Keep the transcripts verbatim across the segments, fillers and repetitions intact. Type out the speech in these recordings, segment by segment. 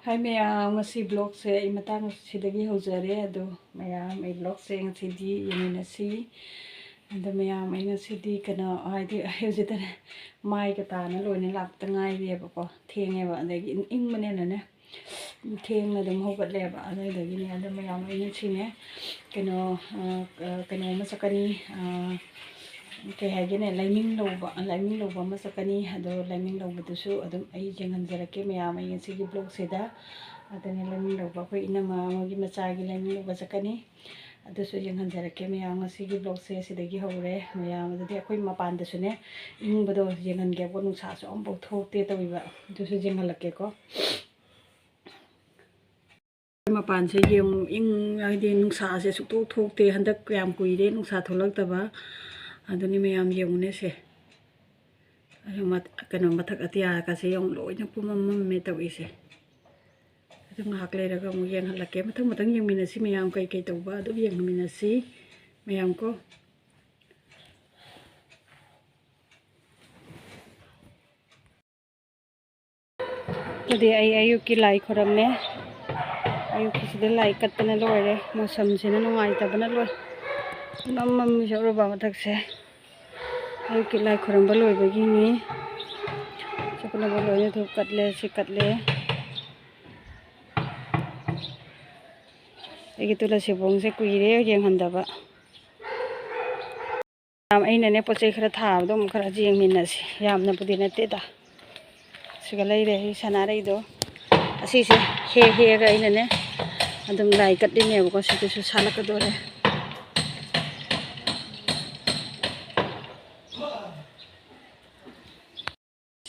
ꯍꯥꯏ ꯃꯌꯥꯝ, ꯉꯁꯤ vlogꯁꯦ ꯑꯩ ꯃꯇꯥꯡ ꯑꯁꯤꯗꯒꯤ ꯍꯧꯖꯔꯦ꯫ ꯑꯗꯣ ꯃꯌꯥꯝ, ꯑꯩ vlogꯁꯦ ꯉꯁꯤꯗꯤ ꯌꯦꯡꯃꯤꯟꯅꯁꯤ꯫ ꯑꯗꯣ ꯃꯌꯥꯝ, ꯑꯩ ꯉꯁꯤꯗꯤ ꯀꯩꯅꯣ, ꯍꯥꯏꯗꯤ ꯑꯩ ꯍꯧꯖꯤꯛꯇꯅꯦ ꯃꯥꯏꯒ ꯇꯥꯅ ꯂꯣꯏꯅ ꯂꯥꯛꯇ ꯉꯥꯏꯔꯤꯑꯕꯀꯣ, ꯊꯦꯡꯉꯦꯕ, ꯑꯗꯒꯤ ꯏꯪ-, ꯏꯪꯕꯅꯦꯅꯅꯦ ꯊꯦꯡꯅ ꯑꯗꯨꯝ ꯍꯧꯒꯠꯂꯦꯕ꯫ ꯑꯗꯨꯗꯒꯤꯅꯦ, ꯑꯗꯣ ꯃꯌꯥꯝ, ꯑꯩ ꯉꯁꯤꯅꯦ ꯀꯩꯅꯣ, ꯑ, ꯑ, ꯀꯩꯅꯣ ꯑꯃ ꯆꯠꯀꯅꯤ, ꯑ, ꯀꯩ ꯍꯥꯏꯒꯦꯅꯦ, ꯂꯥꯏꯃꯤꯡ ꯂꯧꯕ, ꯂꯥꯏꯃꯤꯡ ꯂꯧꯕ ꯑꯃ ꯆꯠꯀꯅꯤ꯫ ꯑꯗꯣ ꯂꯥꯏꯃꯤꯡ ꯂꯧꯕꯗꯨꯁꯨ ꯑꯗꯨꯝ ꯑꯩ ꯌꯦꯡꯍꯟꯖꯔꯛꯀꯦ ꯃꯌꯥꯝ ꯑꯩ ꯉꯁꯤꯒꯤ vlogꯁꯤꯗ꯫ ꯑꯗꯨꯅ ꯂꯥꯏꯃꯤꯡ ꯂꯧꯕ ꯑꯩꯈꯣꯏ ꯏꯅꯝꯃ ꯑꯃꯒꯤ ꯃꯆꯥꯒꯤ ꯂꯥꯏꯃꯤꯡ ꯂꯧꯕ ꯆꯠꯀꯅꯤ꯫ ꯑꯗꯨꯁꯨ ꯌꯦꯡꯍꯟꯖꯔꯛꯀꯦ ꯃꯌꯥꯝ꯫ ꯉꯁꯤꯒꯤ vlogꯁꯦ ꯁꯤꯗꯒꯤ ꯍꯧꯔꯦ ꯃꯌꯥꯝ꯫ ꯑꯗꯨꯗꯤ ꯑꯩꯈꯣꯏ ꯃꯄꯥꯟꯗꯁꯨꯅꯦ ꯏꯪꯕꯗꯣ ꯌꯦꯡꯍꯟꯒꯦꯀꯣ꯫ ꯅꯨꯡꯁꯥꯁꯨ ꯑꯃꯐꯥꯎ ꯊꯣꯛꯇꯦ ꯇꯧꯔꯤꯕ꯫ ꯑꯗꯨꯁꯨ ꯌꯦꯡꯍꯜꯂꯛꯀꯦꯀꯣ꯫ ꯃꯄꯥꯟꯁꯦ ꯌꯦꯡꯉꯨ, ꯏꯪ-, ꯍꯥꯏꯗꯤ ꯅꯨꯡꯁꯥꯁꯦ ꯁꯨꯛꯊꯣꯛ ꯊꯣꯛꯇꯦ ꯍꯟꯗꯛ, ꯌꯥꯝ ꯀꯨꯏꯔꯦ ꯅꯨꯡꯁꯥ ꯊꯣꯛꯂꯛꯇꯕ꯫ ꯑꯗꯨꯅꯤ ꯃꯌꯥꯝ ꯌꯦꯡꯉꯨꯅꯦ ꯁꯦ꯫ ꯑꯗꯨ ꯃꯠ-, ꯀꯩꯅꯣ, ꯃꯊꯛ ꯑꯇꯤꯌꯥꯒꯁꯦ ꯌꯦꯡꯉꯨ, ꯂꯣꯏꯅ ꯄꯨꯝꯃꯝ ꯃꯝꯃꯦ ꯇꯧꯔꯤꯁꯦ꯫ ꯑꯗꯨ ꯉꯥꯏꯍꯥꯛ ꯂꯩꯔꯒ ꯑꯃꯨꯛ ꯌꯦꯡꯍꯜꯂꯛꯀꯦ꯫ ꯃꯊꯪ ꯃꯊꯪ ꯌꯦꯡꯃꯤꯟꯅꯁꯤ ꯃꯌꯥꯝ, ꯀꯩ ꯀꯩ ꯇꯧꯕ ꯑꯗꯨꯝ ꯌꯦꯡꯃꯤꯟꯅꯁꯤ ꯃꯌꯥꯝ ꯀꯣ꯫ ꯑꯗꯨꯗꯤ ꯑꯩ ꯑꯌꯨꯛꯀꯤ ꯂꯥꯏ ꯈꯨꯔꯝꯃꯦ꯫ ꯑꯌꯨꯛꯀꯤꯁꯤꯗ ꯂꯥꯏ ꯀꯠꯇꯅ ꯂꯣꯏꯔꯦ꯫ ꯃꯣꯁꯝꯁꯤꯅ ꯅꯨꯡꯉꯥꯏꯇꯕꯅ ꯂꯣꯏ꯫ ꯏꯃꯝ ꯃꯝꯃꯤꯁꯦ ꯎꯔꯕ ꯃꯊꯛꯁꯦ꯫ ꯑꯌꯨꯛꯀꯤ ꯂꯥꯏ ꯈꯨꯔꯝꯕ ꯂꯣꯏꯕꯒꯤꯅꯤ꯫ ꯆꯨꯞꯅꯕ ꯂꯣꯏꯅ ꯙꯨꯞ ꯀꯠꯂꯦ, ꯁꯤ ꯀꯠꯂꯦ꯫ ꯑꯩꯒꯤ ꯇꯨꯂꯁꯤꯕꯣꯡꯁꯦ ꯀꯨꯏꯔꯦ ꯌꯦꯡꯍꯟꯗꯕ꯫ ꯌꯥꯝ, ꯑꯩꯅꯅꯦ ꯄꯣꯠ ꯆꯩ ꯈꯔ ꯊꯥꯕꯗꯣ ꯑꯃꯨꯛ ꯈꯔ ꯌꯦꯡꯃꯤꯟꯅꯁꯤ꯫ ꯌꯥꯝꯅꯕꯨꯗꯤ ꯅꯠꯇꯦꯗ꯫ ꯁꯤꯒ ꯂꯩꯔꯦ ꯑꯩ ꯁꯅꯥꯔꯩꯗꯣ꯫ ꯑꯁꯤꯁꯦ ꯍꯦꯛ ꯍꯦꯛꯑꯒ ꯑꯩꯅꯅꯦ ꯑꯗꯨꯝ ꯂꯥꯏ ꯀꯠꯂꯤꯅꯦꯕꯀꯣ꯫ ꯁꯤꯗꯁꯨ ꯁꯥꯠꯂꯛꯀꯗꯣꯔꯦ꯫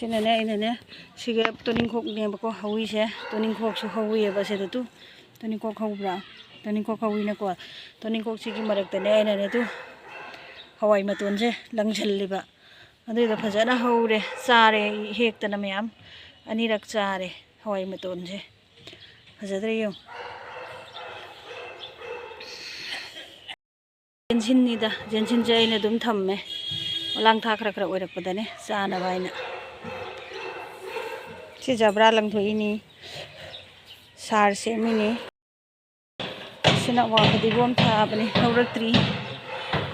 ꯑꯩꯅꯅꯦ ꯑꯩꯅꯅꯦ ꯁꯤꯒ ꯇꯣꯅꯤꯡꯈꯣꯛꯅꯦꯕꯀꯣ ꯍꯧꯋꯤꯁꯦ꯫ ꯇꯣꯅꯤꯡꯈꯣꯛꯁꯨ ꯍꯧꯋꯤꯑꯕ ꯁꯤꯗ ꯇꯨ꯫ ꯇꯣꯅꯤꯡꯈꯣꯛ ꯍꯧꯕ꯭ꯔꯥ? ꯇꯣꯅꯤꯡꯈꯣꯛ ꯍꯧꯋꯤꯅꯀꯣ꯫ ꯇꯣꯅꯤꯡꯈꯣꯛꯁꯤꯒꯤ ꯃꯔꯛꯇꯅꯦ ꯑꯩꯅꯅꯦ ꯇꯨ ꯍꯋꯥꯏ ꯃꯇꯣꯟꯁꯦ ꯂꯪꯁꯤꯜꯂꯤꯕ꯫ ꯑꯗꯨꯏꯗꯣ ꯐꯖꯅ ꯍꯧꯔꯦ꯫ ꯆꯥꯔꯦ ꯑꯩ ꯍꯦꯛꯇꯅ ꯃꯌꯥꯝ꯫ ꯑꯅꯤꯔꯛ ꯆꯥꯔꯦ ꯍꯋꯥꯏ ꯃꯇꯣꯟꯁꯦ꯫ ꯐꯖꯗ꯭ꯔꯥ ꯌꯦꯡꯉꯨ꯫ ꯖꯦꯟꯁꯤꯟꯅꯤꯗ, ꯖꯦꯟꯁꯤꯟꯁꯦ ꯑꯩꯅ ꯑꯗꯨꯝ ꯊꯝꯃꯦ꯫ ꯃꯂꯥꯡ ꯊꯥ ꯈꯔ ꯈꯔ ꯑꯣꯏꯔꯛꯄꯗꯅꯦ ꯆꯥꯅꯕ ꯍꯥꯏꯅ꯫ ꯁꯤ ꯖꯕ꯭ꯔꯥ ꯂꯪꯊꯣꯛꯏꯅꯤ꯫ ꯁꯥꯔ ꯁꯦꯝꯃꯤꯅꯤ꯫ ꯁꯤꯅ ꯑꯋꯥ ꯐꯗꯤꯒꯣꯝ ꯊꯥꯕꯅꯤ, ꯍꯧꯔꯛꯇ꯭ꯔꯤ꯫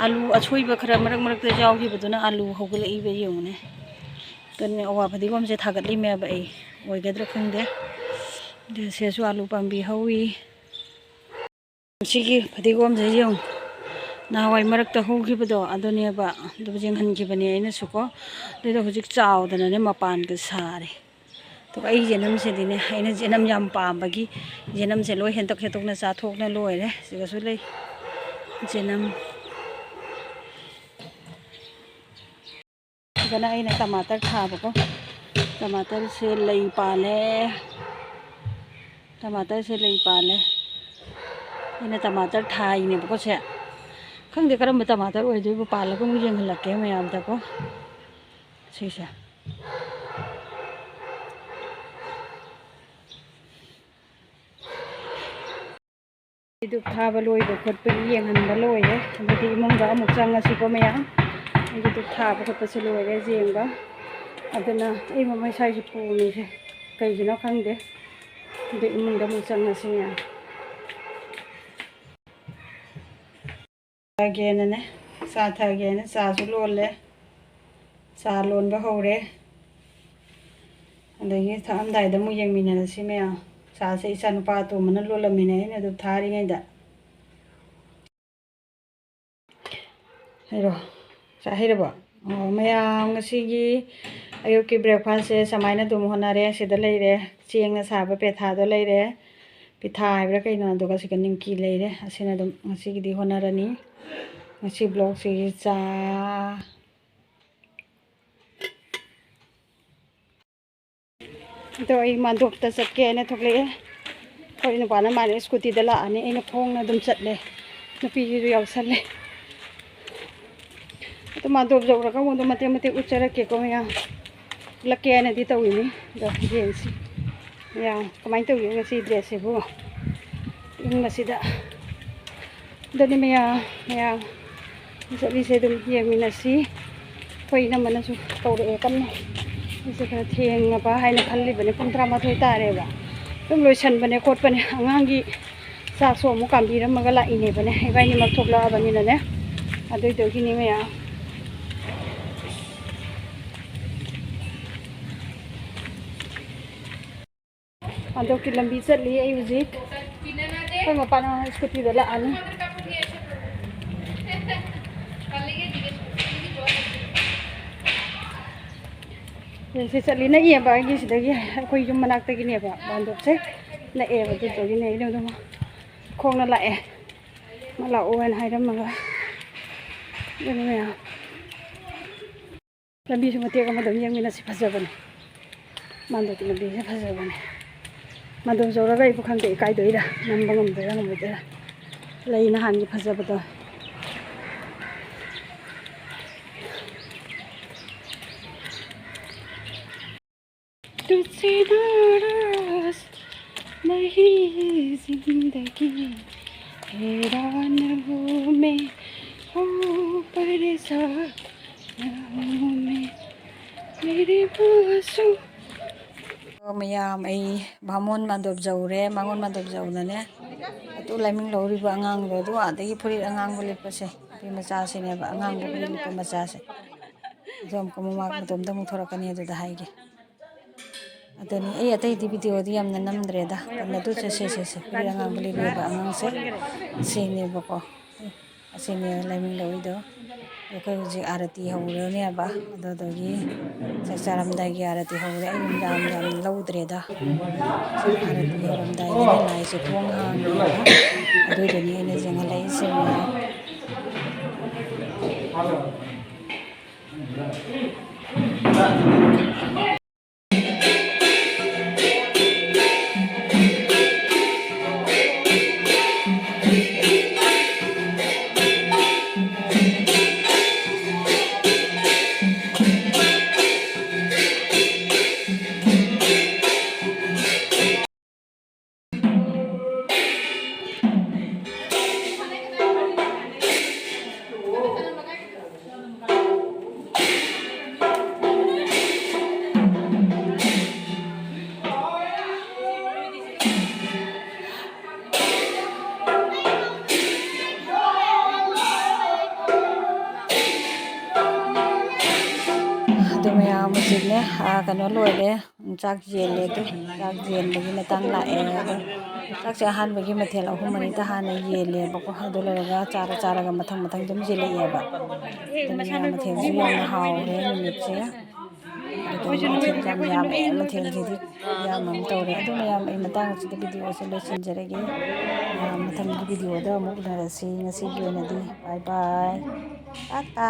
ꯑꯂꯨ ꯑꯁꯣꯏꯕ ꯈꯔ ꯃꯔꯛ ꯃꯔꯛꯇ ꯌꯥꯎꯈꯤꯕꯗꯨꯅ ꯑꯂꯨ ꯍꯧꯒꯠꯂꯛꯏꯕ ꯌꯦꯡꯉꯨꯅꯦ꯫ ꯑꯗꯨꯅꯦ ꯑꯋꯥ ꯐꯗꯤꯒꯣꯝꯁꯦ ꯊꯥꯒꯠꯂꯤꯃꯦꯕ ꯑꯩ, ꯑꯣꯏꯒꯗ꯭ꯔꯥ ꯈꯪꯗꯦ꯫ ꯑꯗꯨ ꯁꯤꯗꯁꯨ ꯑꯂꯨ ꯄꯥꯝꯕꯤ ꯍꯧꯋꯤ꯫ ꯁꯤꯒꯤ ꯐꯗꯤꯒꯣꯝꯁꯦ ꯌꯦꯡꯉꯨ, ꯅꯍꯥꯟꯋꯥꯏ ꯃꯔꯛꯇ ꯍꯧꯈꯤꯕꯗꯣ ꯑꯗꯨꯅꯦꯕ, ꯑꯗꯨ ꯌꯦꯡꯍꯟꯈꯤꯕꯅꯦ ꯑꯩꯅꯁꯨꯀꯣ꯫ ꯑꯗꯨꯗꯣ ꯍꯧꯖꯤꯛ ꯆꯥꯎꯗꯅꯅꯦ ꯃꯄꯥꯟꯒ ꯁꯥꯔꯦ꯫ ꯑꯗꯨꯒ ꯑꯩ ꯌꯦꯅꯝꯁꯤꯗꯤꯅꯦ, ꯑꯩꯅ ꯌꯦꯅꯝ ꯌꯥꯝ ꯄꯥꯝꯕꯒꯤ ꯌꯦꯅꯝꯁꯦ ꯂꯣꯏ ꯍꯦꯟꯇꯣꯛ ꯍꯦꯟꯇꯣꯛꯅ ꯆꯥꯊꯣꯛꯅ ꯂꯣꯏꯔꯦ꯫ ꯁꯤꯒꯁꯨ ꯂꯩ ꯌꯦꯅꯝ꯫ ꯁꯤꯗꯅ ꯑꯩꯅ ꯇꯃꯥꯇꯔ ꯊꯥꯕꯀꯣ꯫ ꯇꯃꯥꯇꯔꯁꯦ ꯂꯩ ꯄꯥꯜꯂꯦ꯫ ꯇꯃꯥꯇꯔꯁꯦ ꯂꯩ ꯄꯥꯜꯂꯦ꯫ ꯑꯩꯅ ꯇꯃꯥꯇꯔ ꯊꯥꯏꯅꯦꯕꯀꯣ ꯁꯦ꯫ ꯈꯪꯗꯦ ꯀꯔꯝꯕ ꯇꯃꯥꯇꯔ ꯑꯣꯏꯗꯣꯏꯕ, ꯄꯥꯜꯂꯒ ꯑꯃꯨꯛ ꯌꯦꯡꯍꯜꯂꯛꯀꯦ ꯃꯌꯥꯝꯗꯀꯣ꯫ ꯁꯤꯁꯦ꯫ ꯗꯨꯛ ꯊꯥꯕ ꯂꯣꯏꯕ ꯈꯣꯠꯄꯒꯤ ꯌꯦꯡꯍꯟꯕ ꯂꯣꯏꯔꯦ꯫ ꯑꯗꯨꯗꯤ ꯏꯃꯨꯡꯗ ꯑꯃꯨꯛ ꯆꯪꯉꯁꯤꯀꯣ ꯃꯌꯥꯝ꯫ ꯑꯩꯒꯤ ꯗꯨꯛ ꯊꯥꯕ ꯈꯣꯠꯄꯁꯦ ꯂꯣꯏꯔꯦ ꯌꯦꯡꯕ꯫ ꯑꯗꯨꯅ ꯑꯩ ꯃꯃꯩ ꯁ꯭ꯋꯥꯏꯁꯦ ꯄꯣꯝꯃꯤꯁꯦ ꯀꯩꯒꯤꯅꯣ ꯈꯪꯗꯦ꯫ ꯑꯗꯨ ꯏꯃꯨꯡꯗ ꯑꯃꯨꯛ ꯆꯪꯉꯁꯤ ꯃꯌꯥꯝ꯫ ꯊꯛꯑꯒꯦꯅꯅꯦ, ꯆꯥ ꯊꯛꯑꯒꯦꯅ ꯆꯥꯁꯨ ꯂꯣꯜꯂꯦ꯫ ꯆꯥ ꯂꯣꯟꯕ ꯍꯧꯔꯦ꯫ ꯑꯗꯒꯤ ꯊꯛꯑꯝꯗꯥꯏꯗ ꯑꯃꯨꯛ ꯌꯦꯡꯃꯤꯟꯅꯔꯁꯤ ꯃꯌꯥꯝ꯫ ꯆꯥꯁꯦ ꯏꯆꯥꯅꯨꯄꯥ ꯑꯇꯣꯝꯕꯅ ꯂꯣꯜꯂꯝꯃꯤꯅꯦ ꯑꯩꯅ ꯑꯗꯨ ꯊꯥꯔꯤꯉꯩꯗ꯫ ꯍꯩꯔꯣ꯫ ꯆꯥ ꯍꯩꯔꯕꯣ? ꯑꯣ, ꯃꯌꯥꯝ ꯉꯁꯤꯒꯤ ꯑꯌꯨꯛꯀꯤ breakfastꯁꯦ ꯁꯨꯃꯥꯏꯅ ꯑꯗꯨꯝ ꯍꯣꯠꯅꯔꯦ꯫ ꯁꯤꯗ ꯂꯩꯔꯦ꯫ ꯆꯦꯡꯅ ꯁꯥꯕ ꯄꯦꯊꯥꯗꯣ ꯂꯩꯔꯦ꯫ ꯄꯤꯊꯥ ꯍꯥꯏꯕ꯭ꯔꯥ ꯀꯩꯅꯣ, ꯑꯗꯨꯒ ꯁꯤꯒ ꯅꯤꯝꯀꯤ ꯂꯩꯔꯦ꯫ ꯑꯁꯤꯅ ꯑꯗꯨꯝ ꯉꯁꯤꯒꯤꯗꯤ ꯍꯣꯠꯅꯔꯅꯤ꯫ ꯉꯁꯤ vlogꯁꯤꯒꯤ ꯆꯥ ꯑꯗꯣ ꯑꯩ ꯃꯥꯟꯗꯣꯞꯇ ꯆꯠꯀꯦꯅ ꯊꯣꯛꯂꯛꯑꯦ꯫ ꯑꯩꯈꯣꯏ ꯅꯨꯄꯥꯅ ꯃꯥꯅ ꯁ꯭ꯀꯨꯇꯤꯗ ꯂꯥꯛꯑꯅꯤ, ꯑꯩꯅ ꯈꯣꯡꯅ ꯑꯗꯨꯝ ꯆꯠꯂꯦ꯫ ꯅꯨꯄꯤꯁꯤꯁꯨ ꯌꯥꯎꯁꯜꯂꯦ꯫ ꯑꯗꯣ ꯃꯥꯟꯗꯣꯞ ꯌꯧꯔꯒ ꯑꯃꯨꯛ ꯑꯗꯨꯝ ꯃꯇꯦꯛ ꯃꯇꯦꯛ ꯎꯠꯆꯔꯛꯀꯦꯀꯣ ꯃꯌꯥꯝ꯫ ꯎꯠꯂꯛꯀꯦ ꯍꯥꯏꯅꯗꯤ ꯇꯧꯔꯤꯅꯤ꯫ ꯑꯗꯣ ꯌꯦꯡꯁꯤ ꯃꯌꯥꯝ ꯀꯃꯥꯏꯅ ꯇꯧꯒꯦ ꯉꯁꯤ ꯗ꯭ꯔꯦꯁꯁꯤꯕꯨ꯫ ꯏꯪꯕꯁꯤꯗ꯫ ꯑꯗꯨꯅꯤ ꯃꯌꯥꯝ, ꯃꯌꯥꯝ ꯆꯠꯂꯤꯁꯦ ꯑꯗꯨꯝ ꯌꯦꯡꯃꯤꯟꯅꯁꯤ꯫ ꯑꯩꯈꯣꯏ ꯏꯅꯝꯃꯅꯁꯨ ꯀꯧꯔꯛꯑꯦ ꯀꯟꯅ꯫ ꯑꯩꯁꯦ ꯈꯔ ꯊꯦꯡꯉꯕ ꯍꯥꯏꯅ ꯈꯜꯂꯤꯕꯅꯦ꯫ ꯄꯨꯡ ꯇꯔꯥꯃꯥꯊꯣꯏ ꯇꯥꯔꯦꯕ꯫ ꯑꯗꯨꯝ ꯂꯣꯏꯁꯟꯕꯅꯦ ꯈꯣꯠꯄꯅꯦ꯫ ꯑꯉꯥꯡꯒꯤ ꯆꯥꯛꯁꯨ ꯑꯃꯨꯛ ꯀꯥꯝꯕꯤꯔꯝꯃꯒ ꯂꯥꯛꯏꯅꯦꯕꯅꯦ꯫ ꯏꯕꯥꯅꯤꯃꯛ ꯊꯣꯛꯂꯛꯑꯕꯅꯤꯅꯅꯦ꯫ ꯑꯗꯨꯏꯗꯨꯒꯤꯅꯤ ꯃꯌꯥꯝ꯫ ꯃꯥꯟꯗꯣꯞꯀꯤ ꯂꯝꯕꯤ ꯆꯠꯂꯤ ꯑꯩ ꯍꯧꯖꯤꯛ꯫ ꯑꯩꯈꯣꯏ ꯃꯄꯥꯅ ꯁ꯭ꯀꯨꯇꯤꯗ ꯂꯥꯛꯑꯅꯤ꯫ ꯁꯤ ꯆꯠꯂꯤ ꯅꯛꯏꯌꯦꯕ ꯑꯩꯒꯤ ꯁꯤꯗꯒꯤ, ꯑꯩꯈꯣꯏ ꯌꯨꯝ ꯃꯅꯥꯛꯇꯒꯤꯅꯦꯕ ꯃꯥꯟꯗꯣꯞꯁꯦ꯫ ꯅꯛꯑꯦꯕ, ꯑꯗꯨꯗꯨꯒꯤꯅꯦ ꯑꯩꯅ ꯑꯗꯨꯝ ꯈꯣꯡꯅ ꯂꯥꯛꯑꯦ꯫ ꯃꯥ ꯂꯥꯛꯑꯣ ꯍꯥꯏꯅ ꯍꯥꯏꯔꯝꯃꯒ꯫ ꯑꯗꯨꯅꯤ ꯃꯌꯥꯝ꯫ ꯂꯝꯕꯤꯁꯨ ꯃꯇꯦꯛ ꯑꯃ ꯑꯗꯨꯝ ꯌꯦꯡꯃꯤꯟꯅꯁꯤ꯫ ꯐꯖꯕꯅꯦ꯫ ꯃꯥꯟꯗꯣꯞꯀꯤ ꯂꯝꯕꯤꯁꯦ ꯐꯖꯕꯅꯦ꯫ ꯃꯥꯟꯗꯣꯞ ꯌꯧꯔꯒ ꯑꯩꯕꯨ ꯈꯪꯗꯦ ꯏꯀꯥꯏꯗꯣꯏꯔꯥ, ꯅꯝꯕ ꯉꯝꯗꯣꯏꯔꯥ ꯉꯝꯃꯣꯏꯗꯣꯏꯔꯥ꯫ ꯂꯩ ꯅꯍꯥꯟꯒꯤ ꯐꯖꯕꯗꯣ꯫ तुझसे नाराज नहीं जिंदगी, हैरान हूँ मैं, ओ परेशान हूँ मैं, मेरे मासूम꯫ ꯑꯣ, ꯃꯌꯥꯝ, ꯑꯩ ꯕꯥꯃꯣꯟ ꯃꯥꯟꯗꯣꯞ ꯌꯧꯔꯦ꯫ ꯕꯥꯃꯣꯟ ꯃꯥꯟꯗꯣꯞ ꯌꯧꯗꯅꯦ, ꯑꯗꯨ ꯂꯥꯏꯃꯤꯡ ꯂꯧꯔꯤꯕ ꯑꯉꯥꯡꯗꯣ, ꯑꯗꯨ ꯑꯥꯗꯒꯤ ꯐꯨꯔꯤꯠ ꯑꯉꯥꯡꯕ ꯂꯤꯠꯄꯁꯦ, ꯅꯨꯄꯤ ꯃꯆꯥꯁꯤꯅꯦꯕ, ꯑꯉꯥꯡꯕ ꯐꯨꯔꯤꯠ ꯂꯤꯠꯄ ꯃꯆꯥꯁꯦ꯫ ꯑꯗꯣ ꯑꯃꯨꯛꯀ ꯃꯃꯥ ꯃꯇꯣꯝꯇ ꯑꯃꯨꯛ ꯊꯣꯔꯛꯀꯅꯤ, ꯑꯗꯨꯗ ꯍꯥꯏꯒꯦ꯫ ꯑꯗꯨꯅꯤ, ꯑꯩ ꯑꯇꯩꯗꯤ ꯚꯤꯗꯤꯑꯣꯗꯤ ꯌꯥꯝꯅ ꯅꯝꯗ꯭ꯔꯦꯗ꯫ ꯑꯗꯨꯅ ꯑꯗꯨ ꯁꯦ, ꯁꯦ, ꯁꯦ, ꯁꯦ꯫ ꯐꯨꯔꯤꯠ ꯑꯉꯥꯡꯕ ꯂꯤꯠꯂꯤꯕ ꯑꯉꯥꯡꯁꯦ ꯁꯤꯅꯦꯕꯀꯣ꯫ ꯑꯁꯤꯅꯦ ꯂꯥꯏꯃꯤꯡ ꯂꯧꯔꯤꯗꯣ꯫ ꯑꯩꯈꯣꯏ ꯍꯧꯖꯤꯛ ꯑꯥꯔꯇꯤ ꯍꯧꯔꯅꯦꯕ꯫ ꯑꯗꯨꯗꯨꯒꯤ ꯆꯥꯛ ꯆꯥꯔꯝꯗꯥꯏꯒꯤ ꯑꯥꯔꯇꯤ ꯍꯧꯔꯦ꯫ ꯑꯩ ꯌꯥꯝ, ꯌꯥꯝ ꯂꯧꯗ꯭ꯔꯦꯗ꯫ ꯑꯥꯔꯇꯤ ꯍꯧꯔꯝꯗꯥꯏꯒꯤꯅꯦ ꯂꯥꯏꯁꯦ ꯊꯣꯡ ꯍꯥꯡꯉꯦꯕ꯫ ꯑꯗꯨꯏꯗꯨꯅꯤ ꯑꯩꯅ ꯌꯦꯡꯍꯜꯂꯛꯏꯁꯦ ꯃꯌꯥꯝ꯫ ꯍꯧꯖꯤꯛꯅꯦ, ꯑꯥ, ꯀꯩꯅꯣ ꯂꯣꯏꯔꯦ꯫ ꯎꯝ, ꯆꯥꯛ ꯌꯦꯜꯂꯦ ꯑꯗꯨ꯫ ꯆꯥꯛ ꯌꯦꯟꯕꯒꯤ ꯃꯇꯥꯡ ꯂꯥꯛꯑꯦ꯫ ꯑꯗꯣ ꯆꯥꯛꯁꯦ ꯑꯍꯥꯟꯕꯒꯤ ꯃꯊꯦꯜ ꯑꯍꯨꯝ ꯃꯔꯤꯇ ꯍꯥꯟꯅ ꯌꯦꯜꯂꯦꯕꯀꯣ꯫ ꯑꯗꯨ ꯂꯣꯏꯔꯒ ꯆꯥꯔ ꯆꯥꯔꯒ ꯃꯊꯪ ꯃꯊꯪ ꯑꯗꯨꯝ ꯌꯦꯜꯂꯛꯑꯦꯕ꯫ ꯑꯗꯨꯅ ꯃꯊꯦꯜꯁꯨ ꯌꯥꯝꯅ ꯍꯥꯎꯔꯦ ꯅꯨꯃꯤꯠꯁꯦ꯫ ꯑꯗꯨꯒ ꯃꯊꯦꯜ ꯌꯥꯝ ꯌꯥꯝꯃꯦ꯫ ꯃꯊꯦꯜꯁꯤꯗꯤ ꯌꯥꯝ ꯑꯃ ꯇꯧꯔꯦ꯫ ꯑꯗꯨ ꯃꯌꯥꯝ ꯑꯩ ꯃꯇꯥꯡ ꯑꯁꯤꯗ ꯚꯤꯗꯤꯑꯣꯁꯦ ꯂꯣꯏꯁꯤꯟꯖꯔꯒꯦ꯫ ꯑꯥ, ꯃꯊꯪꯒꯤ ꯚꯤꯗꯤꯑꯣꯗ ꯑꯃꯨꯛ ꯎꯅꯔꯁꯤ꯫ ꯉꯁꯤꯒꯤ ꯑꯣꯏꯅꯗꯤ bye bye꯫ ꯇꯥꯇꯥ꯫